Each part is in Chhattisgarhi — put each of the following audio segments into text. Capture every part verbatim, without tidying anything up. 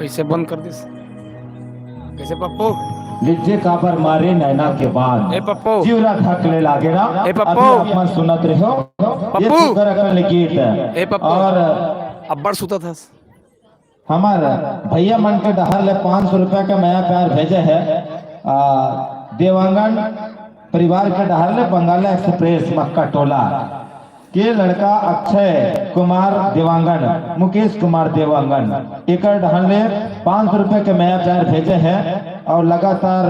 कैसे बंद कर दिस? कैसे पप्पू? लिज्जे काबर मारे नैना के बान। ए पप्पू। जीवरा धक ले लागे ना। ए पप्पू। अभी आप मन सुनत रहो। पप्पू। ये सुंदर अकन ले गीत। ए पप्पू। और अब्बड़ सुतत हस। हमर भैया मन के डहर ले पाँच सौ रुपया के मया प्यार भेजे हे। आ, देवांगन परिवार के डहर ले बंगाला एक्सप्रेस मक्का टोला के लड़का अक्षय कुमार देवांगन, मुकेश कुमार देवांगन, एकर डहर ले पाँच सौ रुपया के मया प्यार भेजे हे। और लगातार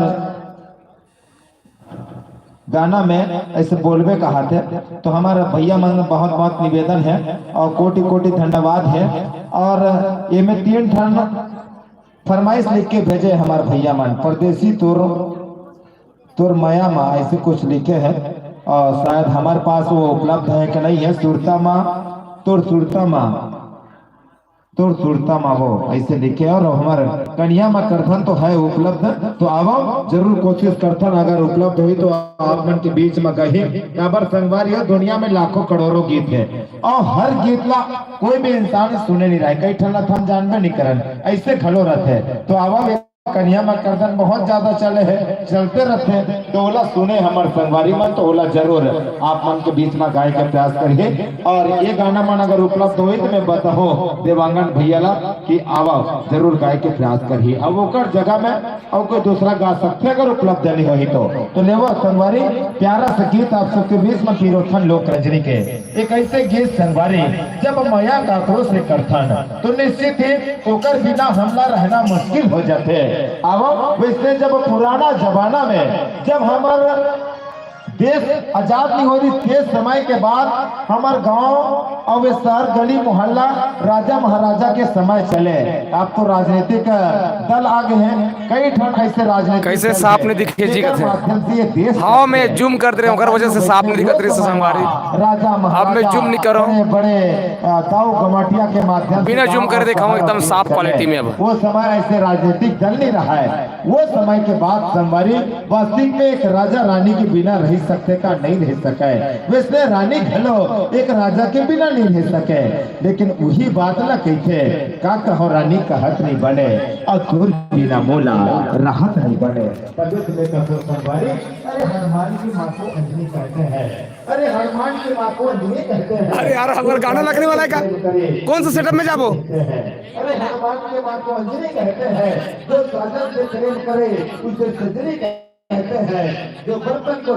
गाना में ऐसे बोलबे कहाथे, तो हमारा भैया मन बहुत बहुत निवेदन है और कोटि कोटि धन्यवाद है। और एमे तीन ठन फरमाइश लिख के भेजे हमार भैया मन, परदेसी तोर, तोर मया मा, ऐसे कुछ लिखे हैं। और शायद हमारे पास वो उपलब्ध है कि नहीं है, सुरता मा, तोर सुरता मा, तोर सुरता मा वो ऐसे लिखे। और हमार कनिया मा करथन तो है उपलब्ध, तो आवो, जरूर कोशिश करथन, अगर उपलब्ध होई तो आप मन के बीच मा गही। काबर संगवारी हो, दुनिया में लाखों करोड़ों गीत है और हर गीत ला कोई भी इंसान सुने नहीं रहे, कई ठन ला थम जानबे नहीं करन, ऐसे घलो रहते। तो आवो, कनिया मा करथन बहुत ज्यादा चले हे, चलते रहते, तो ओला सुने हमर संगवारी मन, तो ओला जरूर आप मन के बीच मा गाए के प्रयास करिए। और ये गाना मन अगर उपलब्ध होई तो मैं बताहूँ देवांगन भैया ला कि आवा, जरूर गाए के प्रयास करिए। अब ओकर जगह में और कोई दूसरा गा सकते अगर उपलब्ध नहीं होई तो। तो लेवो संगवारी, प्यारा सा गीत आप सबके बीच में पिरोथन लोक रंजनी के। एक ऐसे गीत संगवारी, जब मया काकरो से करथन, तो निश्चित ही ओकर बिना हमला रहना मुश्किल हो जाथे। आवो, वैसे जब पुराना जमाना में, जब हमर देश आजाद नहीं हो रही, ते समय के बाद हमर गांव और वे शहर, गली मोहल्ला राजा महाराजा के समय चले। अब तो राजनीतिक दल आ गए हैं, कई ठन ऐसे राजनीतिक कैसे दल साफ हैं, नहीं दिखे जी जेकर कथे। माध्यम से ये देश हवा में चलते हैं। जूम कर दे रहे हैं, ओकर वजह से साफ नहीं दिखत रही, संगवारी। राजा अब मैं महाराजा जूम नहीं करो। बड़े, बड़े, अ, दाऊ गमाटिया के माध्यम से बिना जूम करे देखा हूँ, एकदम साफ क्वालिटी में अब। वो समय ऐसे राजनीतिक दल नहीं रहा है। वो समय के बाद संगवारी वास्तविक में एक राजा रानी के बिना रह सकते का नहीं रह सके। वैसे रानी घलो एक राजा के बिना नहीं रह सके, लेकिन वही बात ला कहिथे, का कहो रानी कहत नहीं बने, और तोर बिना मोला राहत नहीं बने। तबीयत में कठोर संगवारी, अरे हनुमान की माँ को अंजनी कहते हैं। अरे हनुमान की माँ को अंजनी कहते हैं। अरे यार, अगर गाना लगने वाला है का? कौन सा सेटअप में जाबो? अरे हनुमान की माँ को अंजनी कहते हैं, जो साजन से प्रेम करे उसे सजनी कहते हैं, जो बर्तन को